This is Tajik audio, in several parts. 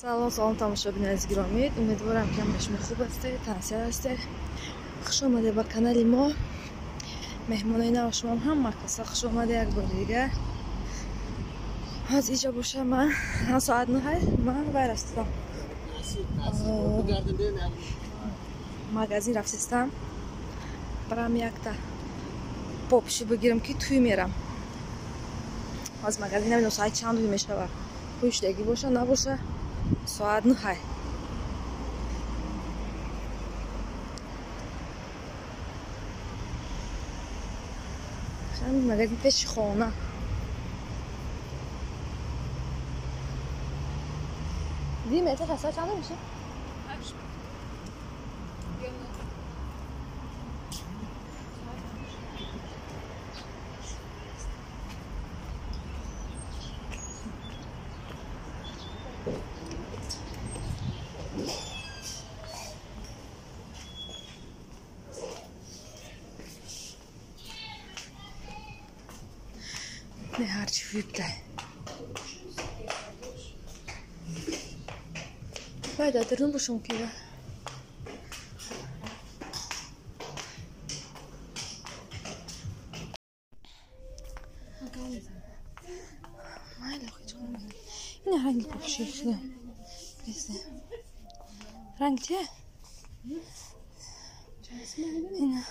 Салом, салом, тамошобинони азиз гиромӣ. Умедворам, ки ҳама шумо хуб ҳастед, тансиҳат ҳастед. Хуш омадед ба канали мо. Меҳмонои нав шумоам ҳама каса хуш омадед як бори дигар. Ҳоз иҷо боша, ман соат 9, ман вай рафтам. Магазин рафтистам. Барам якта попши бигирам, ки туй мерам. Ҳоз магазин намедонам соат чанд мешавад. Пӯшидагӣ боша, набоша, соат 9. Магазин пеши хона. Дим, это соат чанд меша? Не ҳарчи вибдай. Вай дар дарун бошам ки. Майли, ина ранги пӯши шуда. Ранг чия? Ина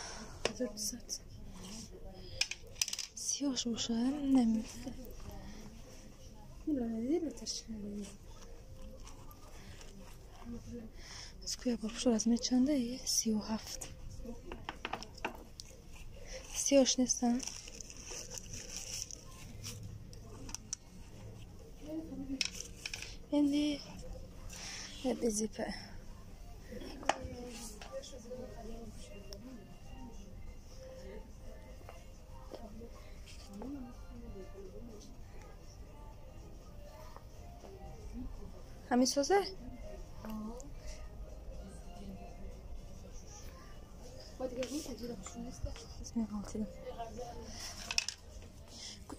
1200. Сиёҳш боша, нами. Скуя бор пушо размер чанда? 37. Сиёҳш нестан. Ини безипе. Ҳамин созе?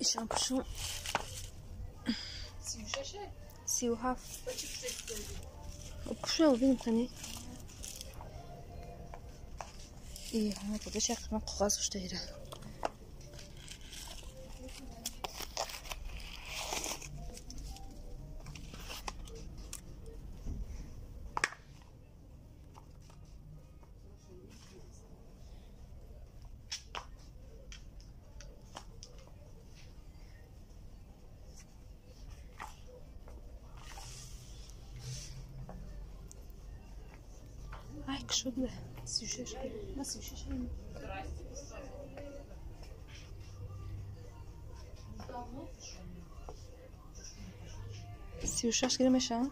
Ишам пушум. 37. Пушум бинем кани. И ҳама додаш як қисмат коғаз дошта ира. Шуд бе. 36. На 36. 36 гирам меша?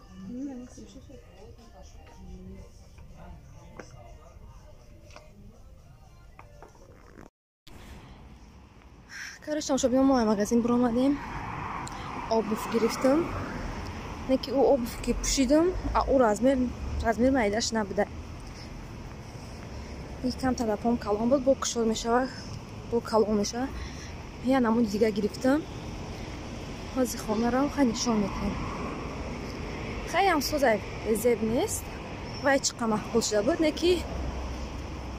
Короче, тамошобинон, мо магазин биромадем. Обув гирифтам. Не ки ӯ обув ки пӯшидам, а ӯ размер майдаш набуда. Кам талапом калон буд, бо кушод мешава, бо калон мешава. Я намуди дига гирифтам. Ҳозир хонаро хай нишон метаҳем. Хайам созай зеб нест. Вай чӣ қа маъқул шуда буд, не ки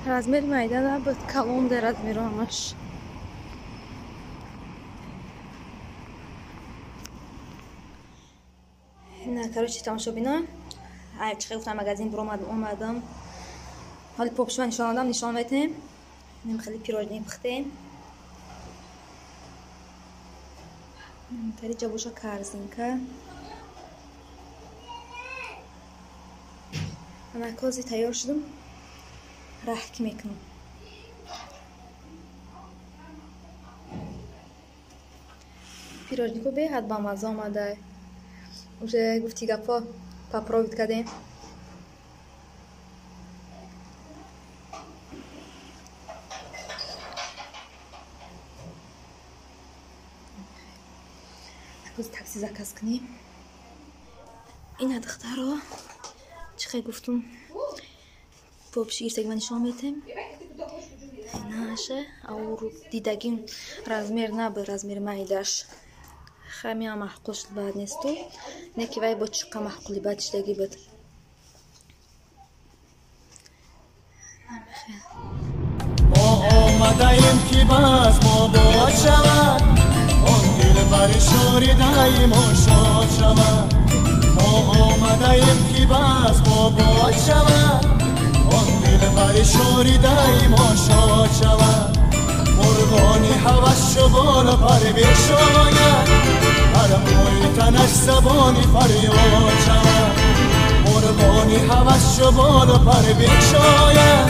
размери майда набуд, калон да размеру ҳамаш. На, короче, тамошобинон, ай чӣ гуфтам, магазин биромадам, омадам. Ҳоли попшува нишон додам, нишон метаҳем. Нем хеле пирожни пухтем. Тариҷа боша корзинка. Анакози тайёр шудам. Раҳ ки мекунам. Пирожнико беҳад бамазза омада. Уже гуфти гапо попробовать кардем. Такси заказ кунем. Ина духтаро чӣ хел гуфтум, попши гирифтаги ман нишон метем. Инаша ауру дидагим размер набуд, размери майдаш. Хай меам маъқул шуд бад несту. Не ки вай бо чиқа маъқули бад шидагӣ буд. Мо омадаем ки бас мо бод шавад, он дилбари шоридаи мо шод шавад. Мо омадаем ки бас мо бод шавад, он дилбари шоридаи мо шод шавад. Мурғони ҳавас шубола пар бишояд, ҳар мӯи танаш забони фарёд шавад. Мурғони ҳавас шубола пар бишояд,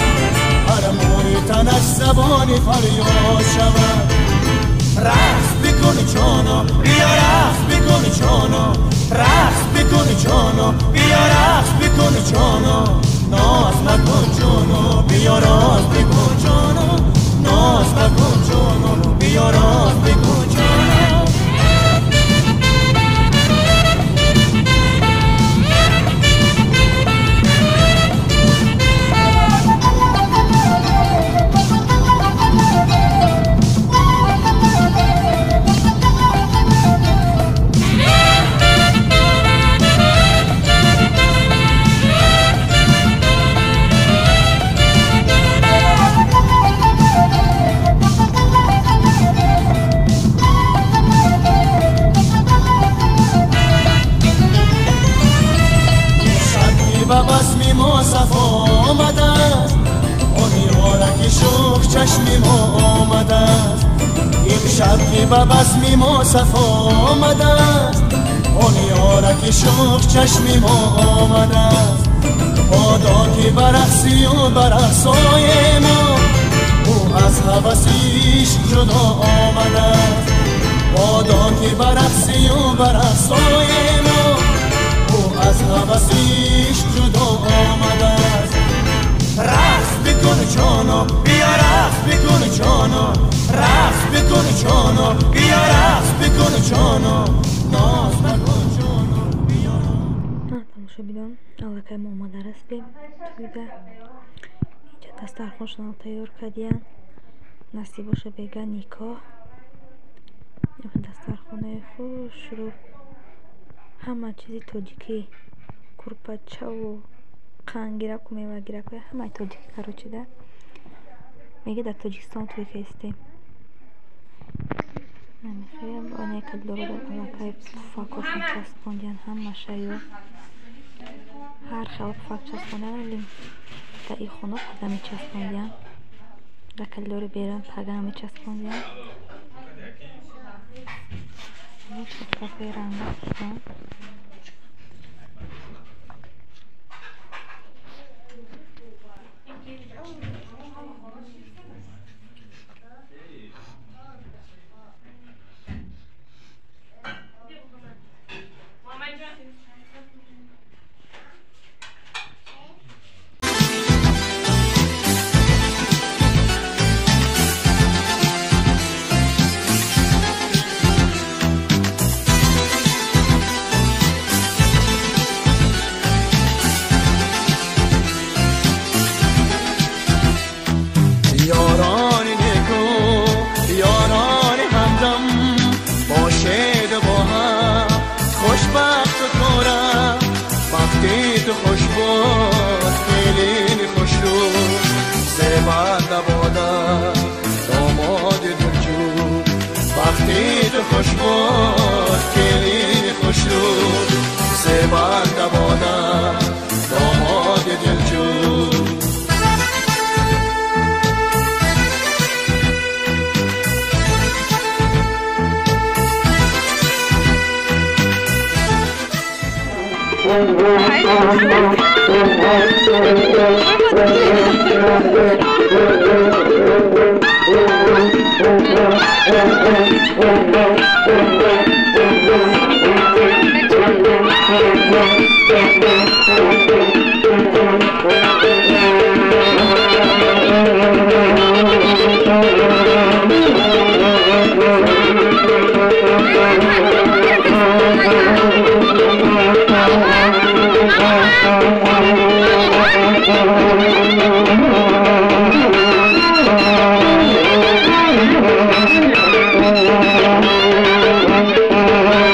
ҳар мӯи танаш забони фарёд шавад. Рақс бикун ҷоно, биё рақс бикун ҷоно, рақс бикун ҷоно, биё рақс бикун ҷоно, ноз макун ҷоно, биё роз бикун ҷоно, ноз макун ҷоно, биё роз бикун ҷоно. Ба базми мо сафо омадааст, он ёра ки шӯх чашми мо омадааст. Бодо ки ба рақси ӯ ба рақсои мо, ӯ аз ҳаваси ишқ ҷудо омадааст. Бодо ки ба рақси ӯ ба рақсои мо, ӯ аз ҳаваси ишқ ҷудо омадааст. Рақс бикун ҷоно, биё рақс бикун ҷоно, рақс бикун ҷоно, биё рақс бикун ҷоно, ноз макун ҷоно, биё. Тамошобинон, аллакай мо омада расидем тӯйда. Инҷа дастархоншонро тайёр кардиянд. Насиб боша бега никоҳ. Дастархонаи хушрӯ, ҳама чизи тоҷикӣ, курпачаву қандгираку мевагираку ҳамаи тоҷикӣ карочида. Мега дар Тоҷикистон тӯй кастем. Намехоям калидорро аллакай пуфакҳошон часпондиянд ҳамашаю. Ҳар хел пуфак часпондиянд, вале дар ин хона пага мечаспондиянд. Дар калидори берун пага мечаспондиянд. Пуфакҳои ранга хушрӯ. Thank you.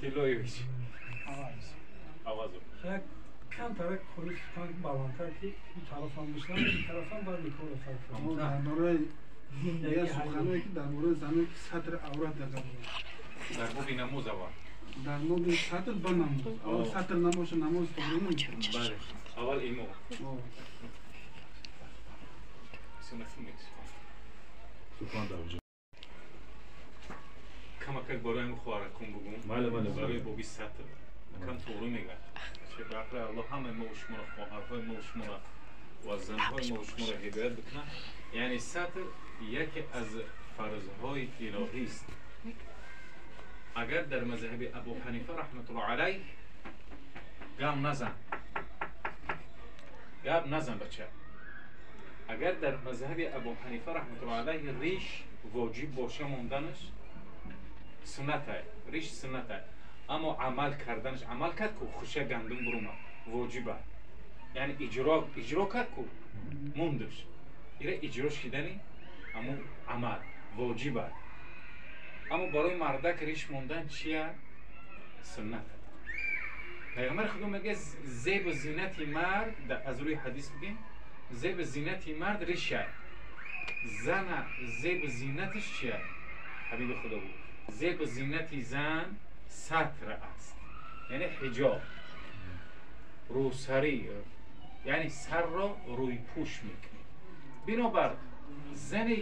Тилоевич. Авазов. Камтарак хуриш танк баландтар ки ин тарафам мешнам, ин тарафам бар Никола фарқ. Дар бораи зиндагӣ суханое ки дар бораи заное ки сатр аврат дагар. Дар боби намоз аввал. Дар боби сатр ба намоз. Аввал сатр набоша намоз тоғри намешавад. Бале. Аввал имом. Камакак барои хоҳаракон бугум. Бале, бале, барои боби сатр. Кам тоғри мегӯяд. Ба ақли Аллоҳ ҳамаи мо шуморо, хоҳарҳои мо шуморо ва занҳои мо шуморо ҳидоят бикунад. Яъне сатр яке аз фарзҳои илоҳист. Агар дар мазҳаби Абу Ҳанифа раҳматуллоҳ алайҳ гап назан, гап назан бача. Агар дар мазҳаби Абу Ҳанифа раҳматуллоҳ алайҳ риш воҷиб боша монданаш суннат, риш суннат, аммо амал карданаш, амал кард ку хуша гандум бурума воҷиба, яъне иҷро кард ку мондаш, ира иҷро шидани аммо амал воҷиба. Аммо барои мардак риш мондан чия? Суннат. Пайғамбари Худо мегӯяд зебу зинати мард, аз рӯи ҳадис бигем, зебу зинати мард риша, зана зебу зинаташ чия? Ҳабиби Худо гуфт зебу зинати зан сатр аст, яъне ҳиҷоб, рӯсарӣ, яъне сарро рӯйпӯш мекунӣ. Бинобар зане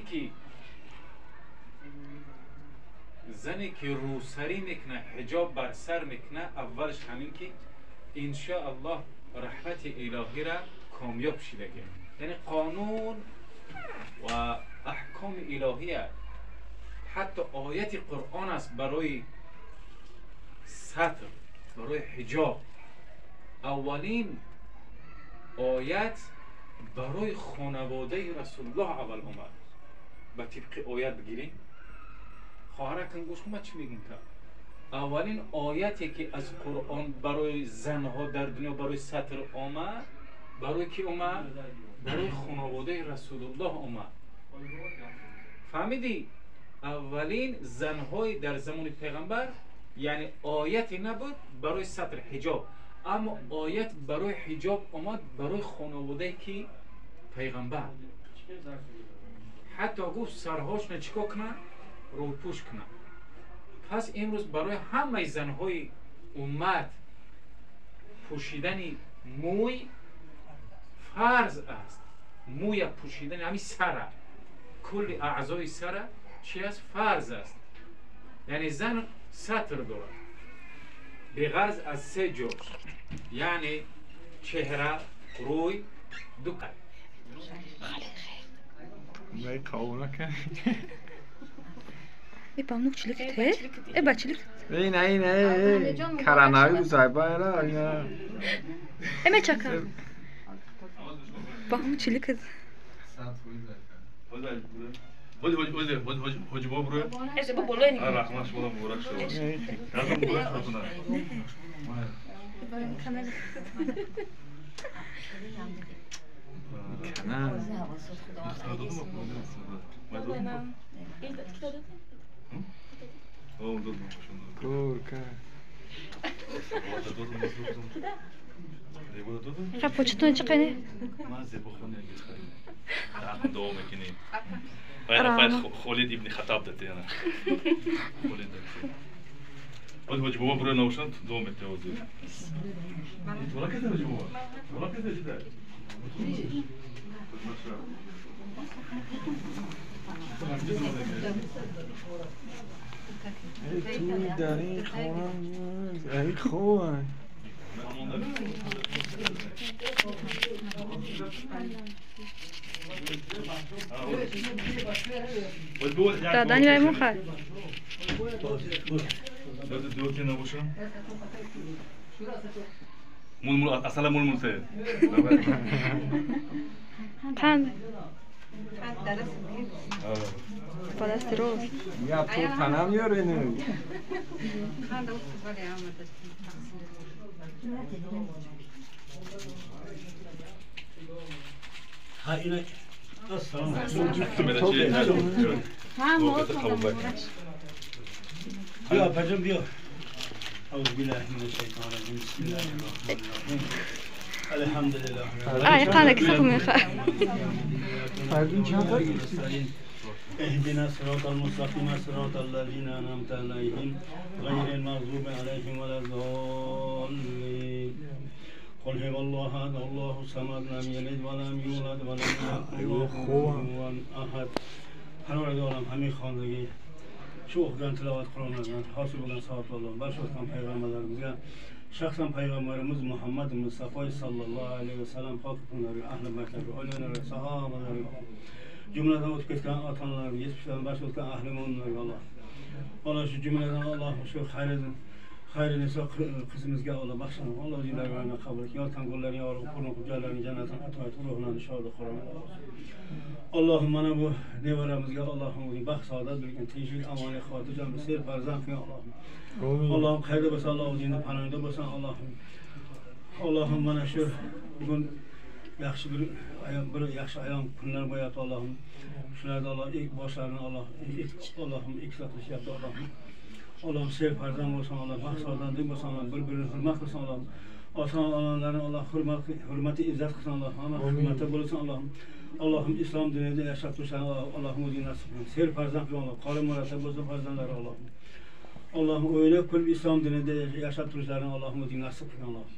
ки рӯсарӣ мекунад, ҳиҷоб бар сар мекунад, аввалш ҳамин ки иншоаллоҳ раҳмати илоҳира комёб шидагӣ. Яъне қонун ва аҳкоми илоҳия, ҳатто ояти Қуръон аст барои сатр, барои ҳиҷоб. Аввалин оят барои хонаводаи Расулуллоҳ аввал омад. Ба тибқи оят бигирем, хоҳаракан гӯш кун, ман чӣ мегӯм та. Аввалин ояте ки аз Қуръон барои занҳо дар дунё барои сатр омад, барои ки омад? Барои хонаводаи Расулуллоҳ омад. Фаҳмидӣ? Аввалин занҳои дар замони пайғамбар, яъне ояте набуд барои сатр ҳиҷоб, аммо оят барои ҳиҷоб омад барои хонаводае ки пайғамбар. Ҳатто гуфт сарҳошона чӣ кор кунанд? Рӯйпӯш кунанд. Пас имрӯз барои ҳамаи занҳои уммат пӯшидани мӯй фарз аст. Мӯя пӯшидани ҳамин сара, кулли аъзои сара чи аст? Фарз аст. Яъне зан сатр дорад беғарз аз се ҷош, яъне чеҳра, рӯй, ду. Э, памнук чилик те? Э, бачилик. Э, не, не, коронавирус айба, ина. Э, мечака. Памнук чилик. Хоҷи бобо бро. Раҳмат, шумо муборак шуд. Муборак шуд. Хаб почтун чӣ қани? Дуо мекунем. Файд Холид ибни Хаттаб дате яна. Холид дате. Ҳоҷи ҳоҷи бобо бро наушанд дуо мекунем ҳозир. Вала касе ҳоҷи бобо? Вала касе ҷида? Ту дар ин хона ай хоб. Дадани вай мухай. Асала мулмул се. Қанд. Ба дасти рост. Я ту танам ёрину. Ha ина ассалому بیا پجم بیا. اعوذ بالله من الشیطان الرجیم. بسم الله الرحمن الرحیم. الحمدلله. آی قانك سقم اهدنا الصراط المستقيم صراط الذين انعمت عليهم غير المغضوب عليهم ولا الضالين. قل هو الله احد الله الصمد لم يلد ولم يولد ولم يكن له كفوا احد. پروردگارم همین خواندگی şu okuyan tilavat Kur'an'dan hasıl olan sahiplerden başlatan peygamberlerimize şahsen Peygamberimiz Muhammed Mustafa sallallahu aleyhi ve sellem pak kunları, ahl-i beytleri, aileleri, sahabeleri, cümleden o'tib ketgan ota-onalar, yetmishdan boshqa ahli mo'minlarga Alloh. Alloh shu jumladan Alloh shu xayri niso qizimizga Alloh baxshin. Alloh o'zinglarni qabul qilsin. Yotgan qo'llarini yorug' qurun hujjatlarini jannatdan ato et, ruhlarini shod qilsin. Allohim mana bu nevaramizga Allohim o'zing baxt saodat bergin, tinchlik, omonlik, xotirjam ser farzand qilgin Allohim. Allohim qayerda bo'lsa Alloh o'zingni panohingda bo'lsin Allohim. Allohim mana shu bugun yaxshi bir ayom, bir yaxshi ayom kunlar bo'lyapti Allohim. Shularda Alloh ilk boshlarini Alloh Allohim iksa qilishyapti Allohim. Allohim ser farzand bo'lsin Alloh, baxt saodatli bo'lsin Alloh, bir-birini hurmat qilsin Allohim. Ota-onalarni Alloh hurmati izzat qilsin Alloh, hamma hurmatda bo'lsin Allohim. Allohim islom dinida yashab turishlarni Allohim o'zing nasib qilsin. Ser farzand qilsin Alloh, qori murattab bo'lsin farzandlari Allohim. Allohim o'ylab kulib islom dinida yashab turishlarini Allohim o'zing nasib qilsin Allohim.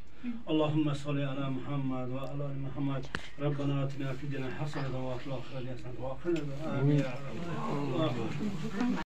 اللهم صل على محمد وعلى ال محمد. ربنا اتنا في الدنيا حسنه وفي الاخره حسنه وقنا عذاب النار.